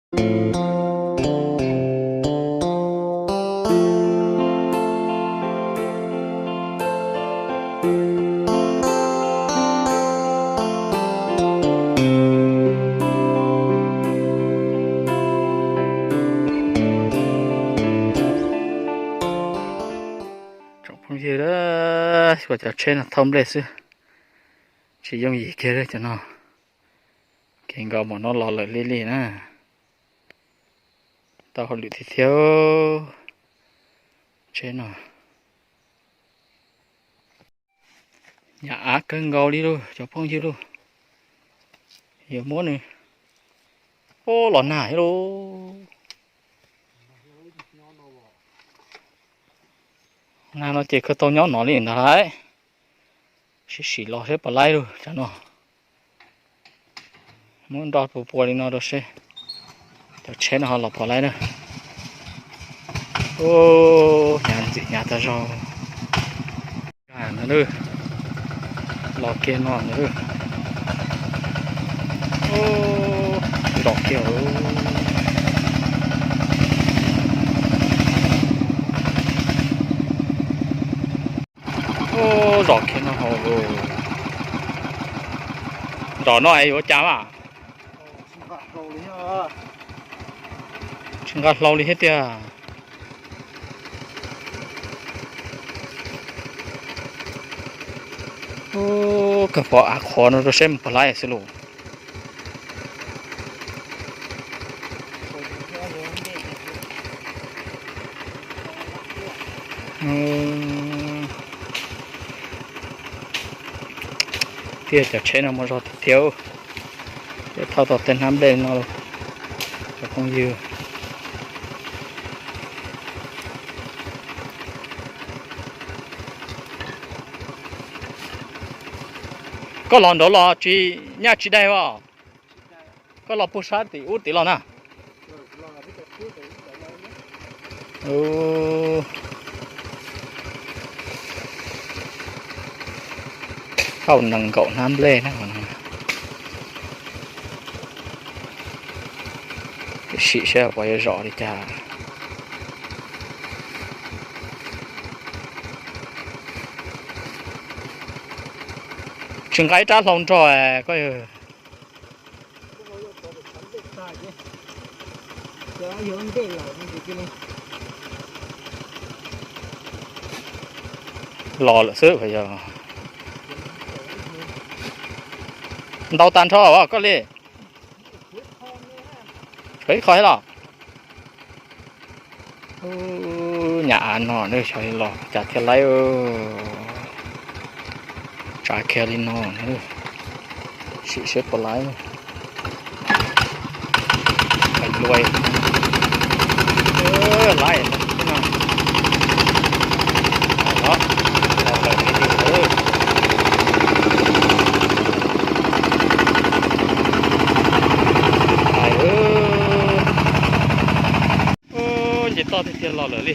Tsoom phooj ywg, ua cov tsheb no thauj nplej xwb, tsis yooj yim kiag li cov no. Kev nkaus mas no los lawm li li na. Tau hauj lwm tiag thiab tsheb no. Nyam av kawg nkaus li lauj cov phooj ywg lauj. Yuav muab nws, ub, los nag thiab lauj. Nag no ces kawg tau nyob no li ntag lauj. Sim sim los seb puas laib lauj tsam no. Muab nro pua pua li no rau seb cov tsheb no ho los puas laib na. Ub, hnyav ntxim hnyav tag zog. Los kiag no na. Zom kiag. Ub, zom kiag no hauv. Zom no es yuav cas mas? Tsis nqa hlau li thiab tiag. Ub, kawg pov av qhuav no rau seb mus puas laib xwb lauj. Tiag, cov tsheb no muaj zog tiag thiab. Ces thauj tau tej hnab nplej no, cov phooj ywg. Koj los nraud los tsis nyaj tsis daig os? Koj los puag sab tim ub tim los na? Thauj nees nkaum hnab nplej na. Sim seb puas yuav zom li cas. Tsis nqa ib rab hlau nrog koj. Los lawm xwb yog. Ntau tag nrho koj li. Tshuav ib qho thiab los? Nyam av no xyov los cas thiaj laib. Tsav kiag li no, sim seb puas laib. Laib, laib. Nce toj tiag tiag los lawm li.